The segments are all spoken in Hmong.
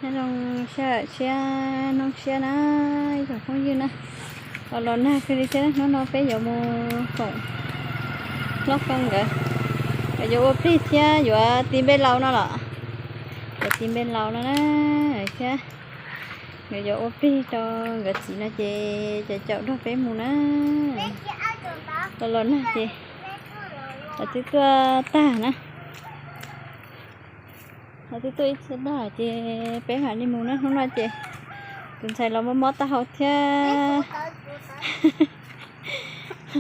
Nyob zoo sij hawm tshiab hnub tshiab na, ib tsoom phooj ywg na, los los nag kawg li thiab. Hnub no peb yuav mus koom hlob Koob nkawd, nkawd yuav ua plig thiab yuav ti npe laus no los, yuav ti npe laus no na thiab. Nkawd yuav ua plig rau nkawd txiv no ces cov caum nrog peb mus na. Los los nag ces lawv twb tuaj tag na. Lawv twb tuaj ib txhia tag ces peb mam li mus na. Hnub no ces tus ntxhais los mob mob taub hau thiab,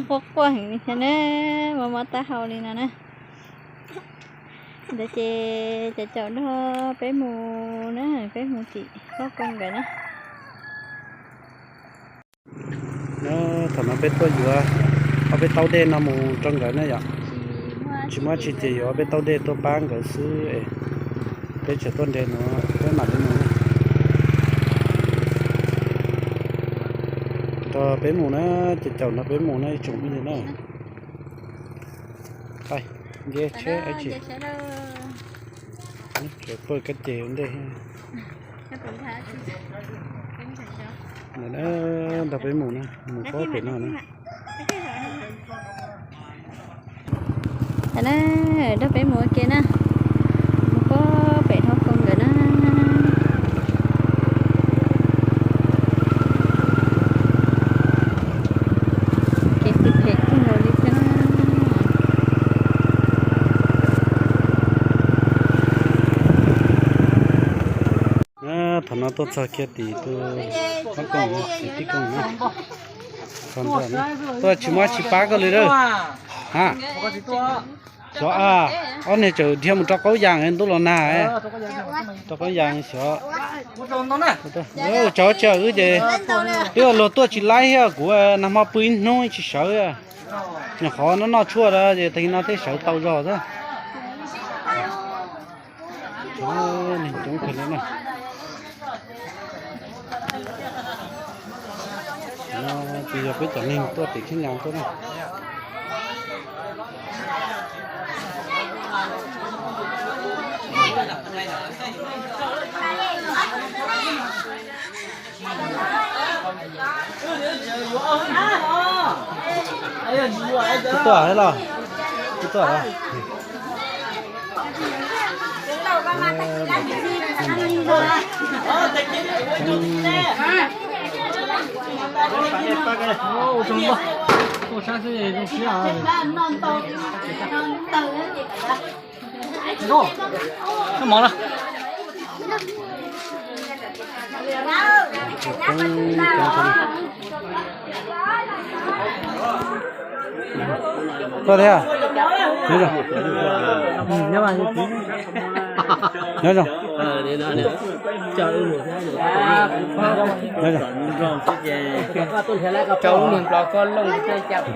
quaj quaj heev li thiab na, mob mob taub hau li no na. Ntawd ces cov caum nrog peb mus na, peb mus tim hlob Koob nkawd na. Thaum no peb tuaj yuav ob peb taub dej no mus rau nkawd na yom. Tsis muaj tsi ces yuav ob peb taub dej tuaj pab nkawd xwb es peb tseem tuaj nres no, peb mam li mus. Nrog peb mus na, ces caum nrog peb mus na ib tsoom phooj ywg na. Nce tsheb ib tsi, tseem pawg kab ces ua ntej. Nrog peb mus na, mus puag pem no na. Nrog peb mus ua ke na, mus puag pem hlob Koob nkawd na. Kev phem phem kawg nkaus li thiab na. Thaum no tuaj txog kiag tim tus hlob Koob, tim tij Koob na. Tuaj tsis muaj tsis pab koj li lawm. Xyov, ob niag tseem dhia mus rau Qaub Yas ntuj los nag. Rau Qaub Yas xyov. Tsov tsis wb ces twb luag tuaj tsis laib thiab, kuv nag hmo pw ib hnub tsis sawv. Nyuam qhuav noj noj tshuaj ces tag kis no thiaj sawv tau zog xwb. Neeg coob kawg li na. Ces yog peb cov neeg tuaj tim Khab Nyas tuaj na. Twb tuaj thiab los? Twb tuaj los? Tuaj thiab.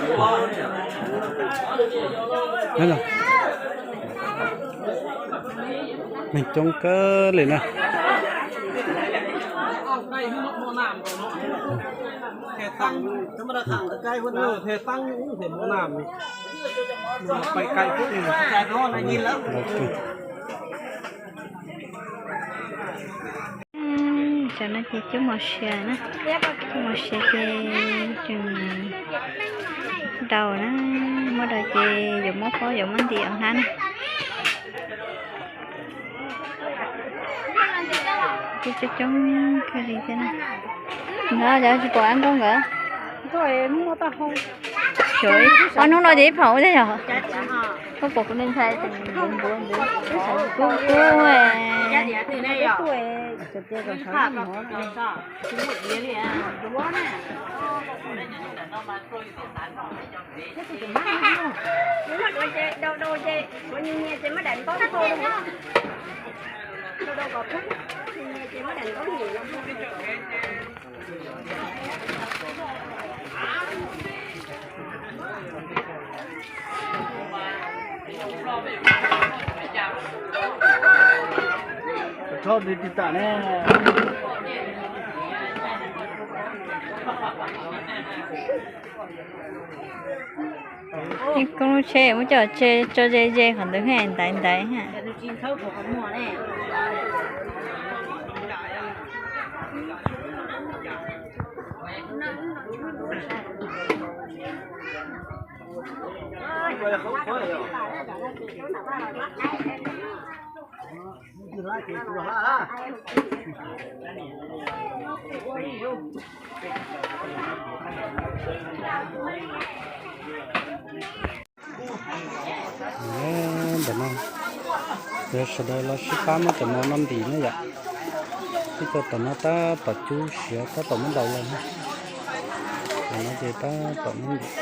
Nyob zoo. Nyob zoo. Nyob zoo. Neeg coob kawg li na. Tam no ces cub mos sia na, cub mos sia ces tseem daus na, muab daus ces yuav muab pob yuav muab nti ua hnab na. Cub coob coob kawg li thiab na. Nov cov tsis pom ab nkauj nkawd. Ob hnub no ces ib phaum ua thiab yog. Koj pom kuv tus ntxhais tseem ntuav ntuav ntuav. Kuv kuv Thaub di ti tam ne. Ib koob lub tsheb muab coj tso ze ze qhov ntawd ntaiv ntaiv. Ntawm no yog sawv daws los sib pab muab cov mov no ntim na yom. Ib co tom no tab tom cub siav tab tom muab ntaus los na. Tom no ces tab tom muab ntim.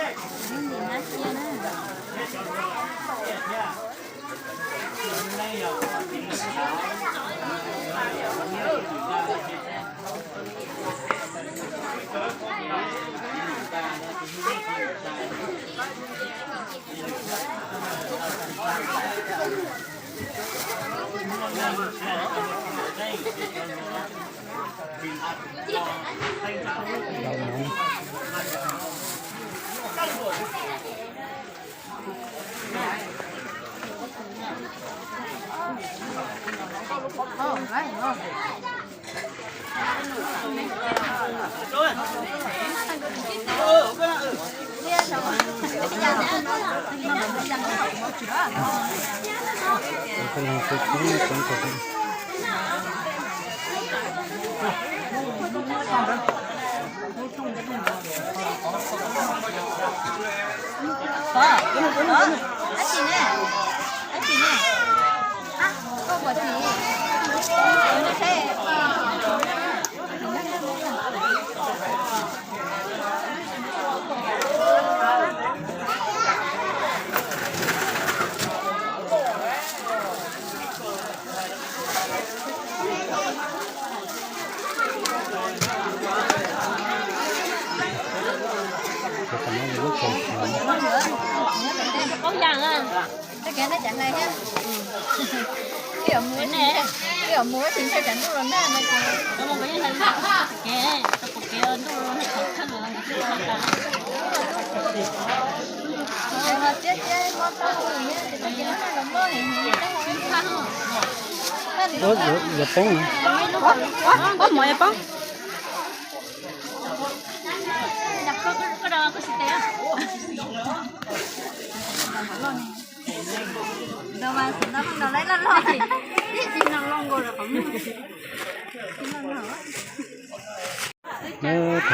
Yuav poob. Thaum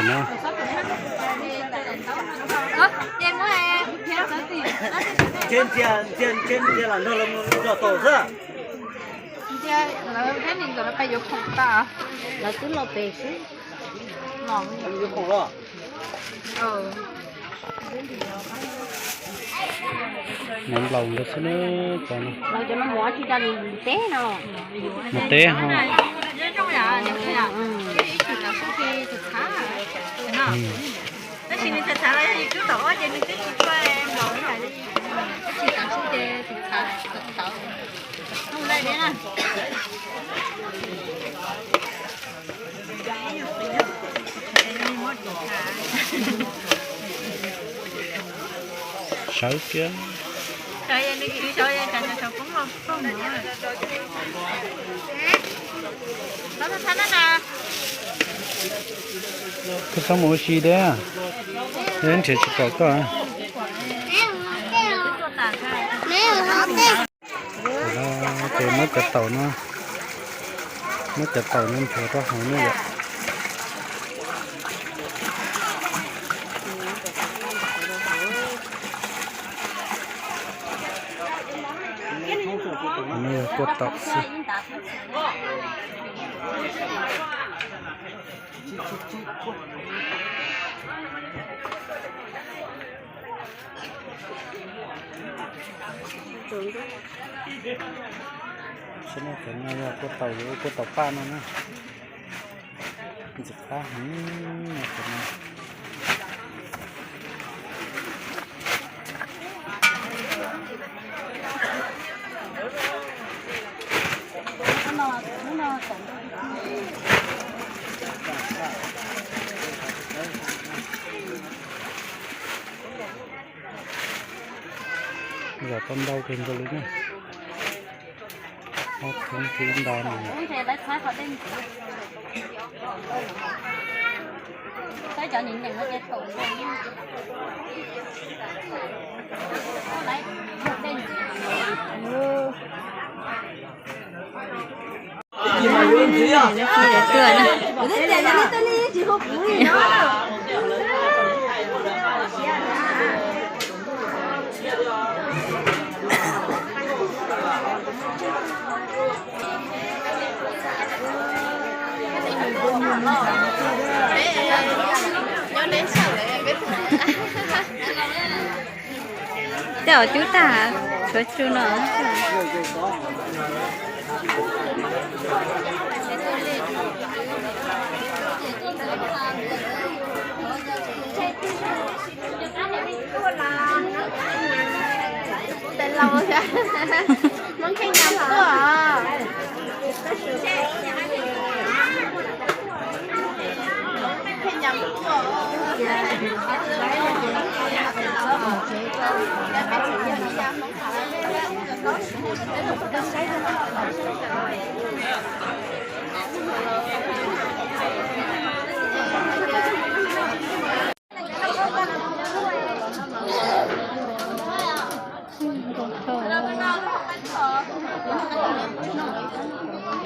no, ntsia ntsia ntsia ntsia lam nrog lawv mus zog tau xwb. Lawv peb nim ntawm lawv pais yuav khoom tas. Lawv twb los pem xwb. Yuav khoom los. Nov nplaum ntawd xwb na, cov no. Mus teb ho. Sawv kiag. Koj txhob mus ua si thiab, nrhiav tsis pom koj. Ces muab cov taum no, muab cov taum no nrhiav rau hauv no yom. No yog kua taum xwb. Saib no, cov no yog kua taum, kua taum paj no na. Ntxim qab heev no, cov no. Ntau kawg nkaus li na. Ob thoob thib ntau no. Tej zaum cub tag, tshuav tsu no.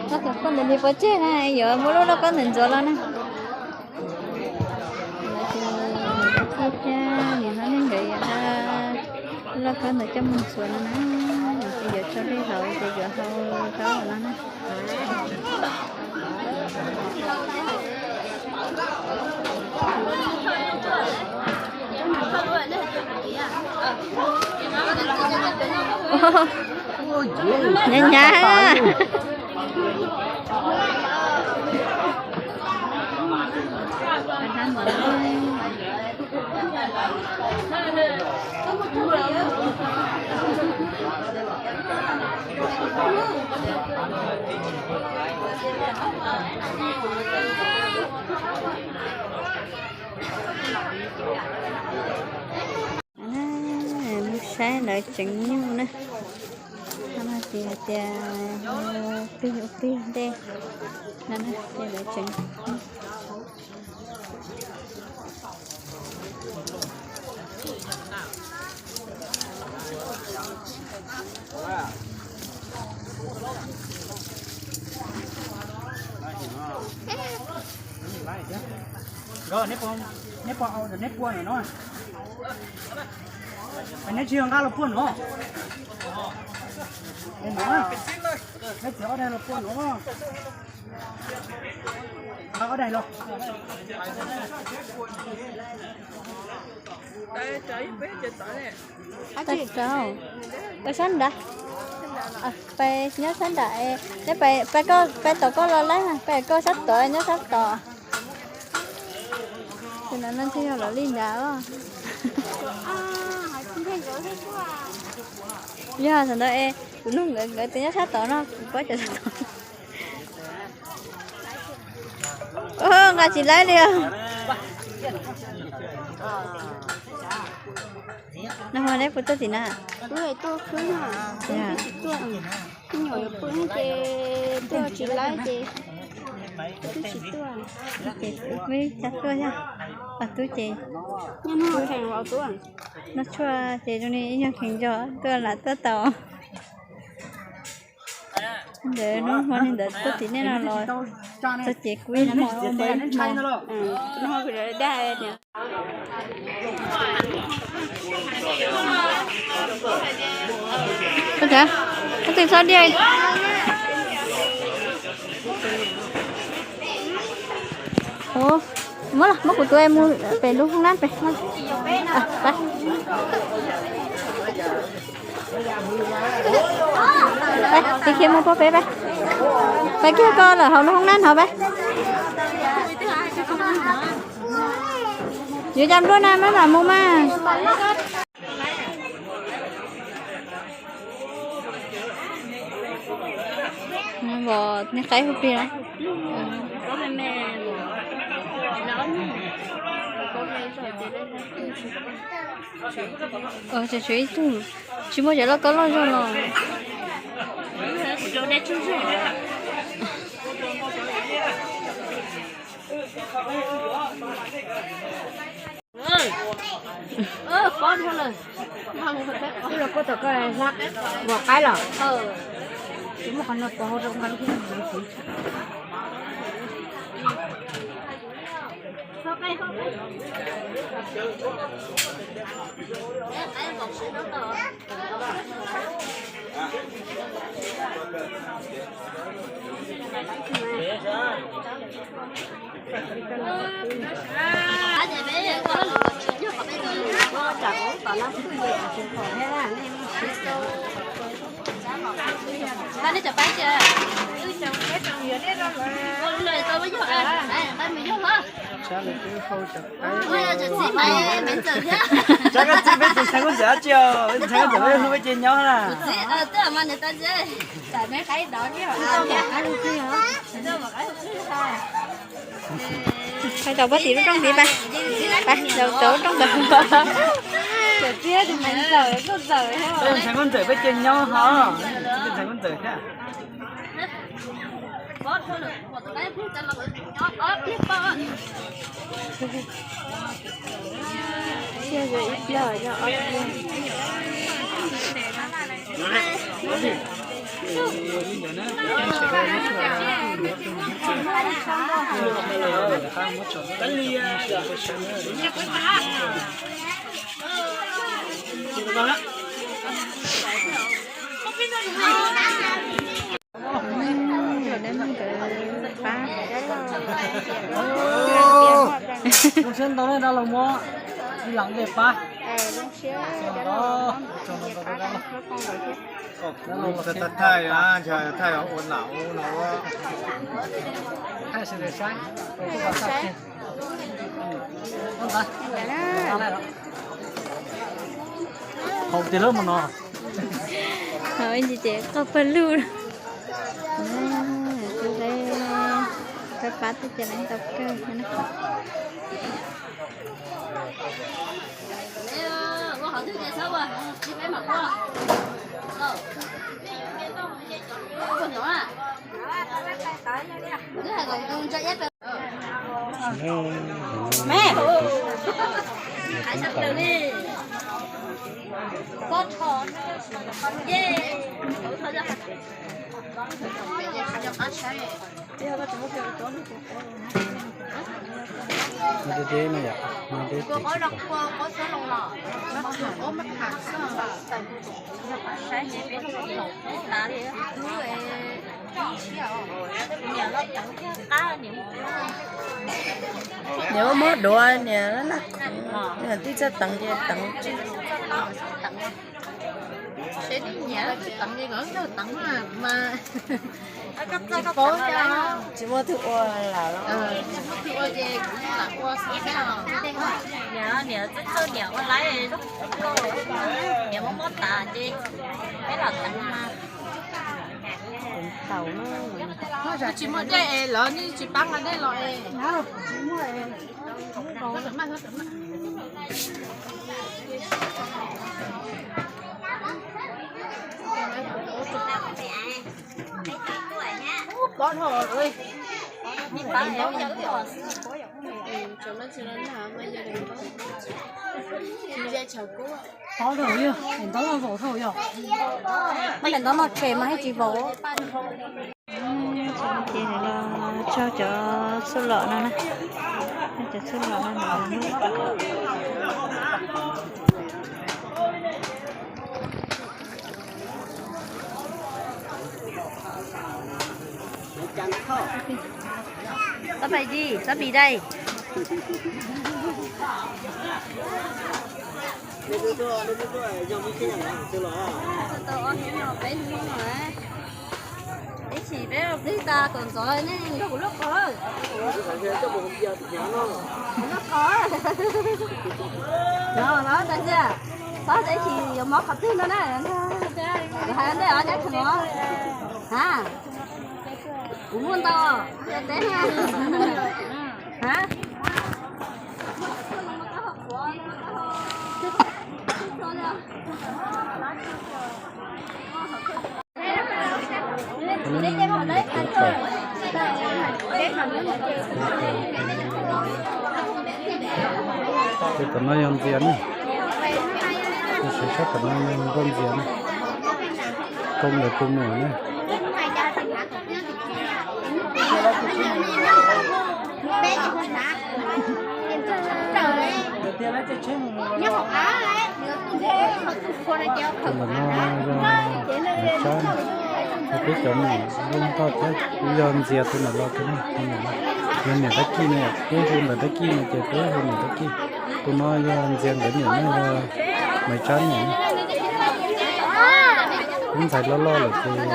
Lauj kaub ntawm niag pov tseg na, yuav muab lub lauj kaub ntawm ntxuav los na. Ces niam hlob nkawd yuav lauj kaub ntawd coj mus ntxuav no na, ces yuav tso dej haus ces yuav hau zaub no na. Hnyav hnyav. Mus saib lawv tseev nyuj na. Ces hais tias ua plig ua plig ntej no ces lawv tseev. Nkawd, neb puas, neb puas au, neb puaj no no? Neb tsis yog nqa los puaj no? Neb txiav ob daig los puaj no. Nqa ob daig los. Pais rau, pais sab nrad. Pais nyob sab nrad, neb pais, pais koj, pais tom koj los laib, pais koj sab tod nyob sab tod. Tus no no ntshe yog los li nrad os. Yog thaum ntawd es kuv nug nkawd, nkawd tias nyob sab tod no, kuv paub cov sab tod. Nqa tsis laib li os. Nag hmo neb puas tuaj tim na? Tuaj khwb na, tsis tuaj, me nyuam yuav pw ces tuaj tsis laib ces twb tsis tuaj. Ces wb cab tuaj yog, ob tug ces noj tshuaj ces zoo li ib nyuag kheev zog tuaj lam tuaj tau. Ntawd hnub hmo li ntawd tuaj tim nej no los txog ces kuv ib hmo ua npau ib hmo. Koj twb txhob diaj. Muab los muab kuv tus mus pem lub hoob nab pem. Peb khiav mus puag pem peb. Peb kiag koj lawm hauv lub hoob nab hauv peb. Yuav cov npluaj na maj mam mus mas. Vos nej qaib hu plig na. Tshuav ib tug, tsis muaj cov lauj kaub loj zog los. Ua qaib los? Tsis muaj qhov no pov hau rau nqa lub. Tsab koj txiv peb tus ntxhais Nkauj Ntxawm dab tsi os? Ntxhais Nkauj Ntxawm peb hu peb ces nyob na. Hais tau pab tim lub rooj tid pab, pab tau lub rooj ntawd. Peb ntxhais Nkauj Ntxawm peb ces nyob ho, ntxhais Nkauj Ntxawm thiab. Tsiaj yog ib pliag yog ob pliag. Zoo siab ntau nej dab laug muab ib leeg dej pab. Thaij thaij ua nam ua no. Thaij sawv daws saib. Hau tiag lawm mas no. Hau ib ntsis ces qoj pawg lug. Pab pab twb cia li ntau kawg thiab na. Deb deb no yom, no deb ces tsis pom. Niam muab muab duav niam, niam twb txawj teev ces teev. Seb nyiam teev ces kom yog teev mas, mas tsis paub, tsis muaj twg ua lawm los. Tsis muaj twg ua ces kuv lam ua xwb thiab. Niam, niam txawj txawj niam ua laib, niam muab muab tas ces peb lam teev mas. Teev taus na. Tsis muaj dej es lawv yeej tsis pab nqa dej los es. Qhov dhau yog daim ntaub no vaus dhau yog, daim ntaub no tshem mas thiaj tsis vaus. Ces los tso cov txhuj lom no na, cov txhuj lom no. Xab pais dai, xab pis dai. Tau ob hnub no peb hnub no, ib chim peb plig tas kom ntxov nej nrog kuv luaj qos. Kuv luaj qos. No, no, tag ntxiv, txhob txawm ib chim yuav mob qhov twg no na. Kuv hais ntej os, nyab tsis mob. Ha, kuv muaj ntau, teb na. Ha. Ces tom no yog ntxias na, sab tom no nkauj ntxias na, koob ntawd tus me na. Tus ntawm no yog niam tsab na, peb cov niam zoo nkauj thiab, yog ntxias tus ntawm no, yog niam tab kij na, peb hu ntawm tab kij no ces peb hu niam tab kij. Tus no yog ntxias nkawd niam na, yog Maiv Tsab niam na. Lub ntxhais loj loj lawm ces kuj los.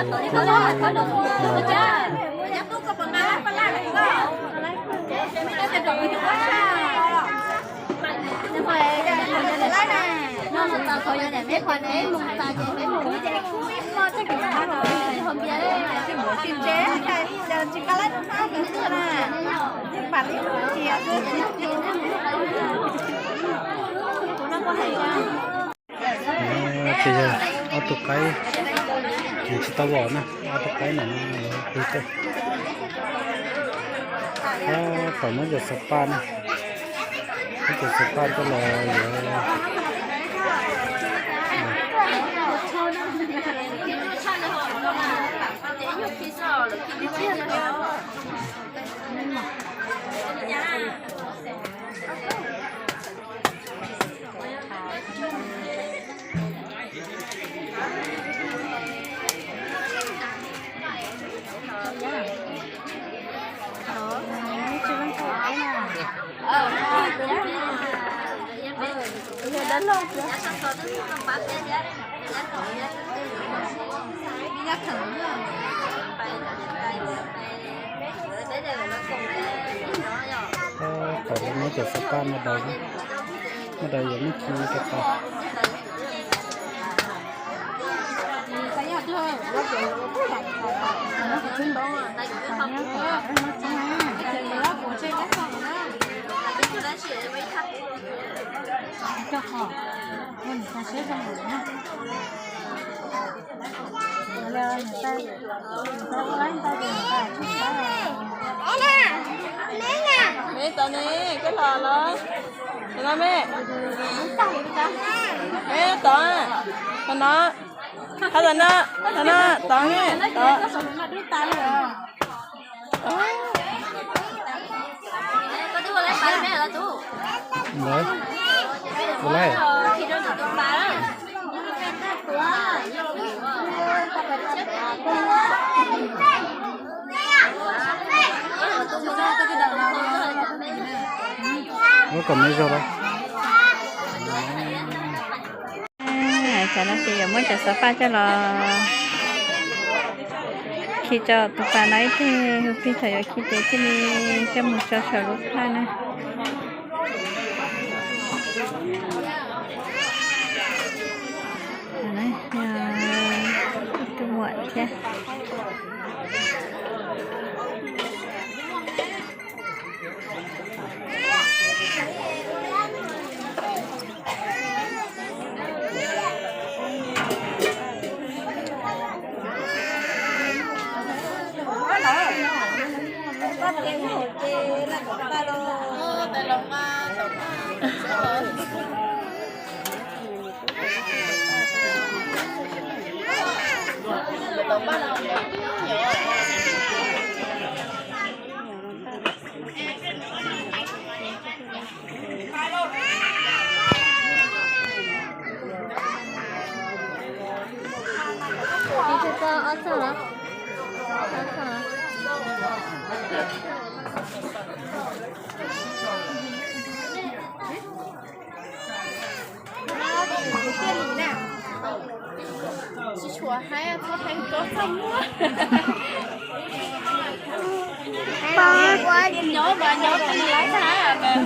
Ces yog ob tug qaib, nws tsis tau vom na, ob tug qaib ntawm no pw tej. Tab tom muab cov xav paj na, muab cov xav paj coj los yuav. Tau muab cov xav paj muab daus, muab daus yuav muab ci rau tau. Me tod ne, koj los los? Tod no me. Me tod, tod no. Tod no, tod no, tod ne, tod. Ntawd, ua laij. Muab kom me zog los. Tsam no ces yuav muab cov xav paj coj los khi rau tus pas no ib teg, hu plig thaum yuav khi ces thiaj li coj mus tso saum lub plaj na. Yog ib tug muam thiab. Tsis tshua haib, txhob heev txhob muab. Nyob mas nyob tsis laib tag.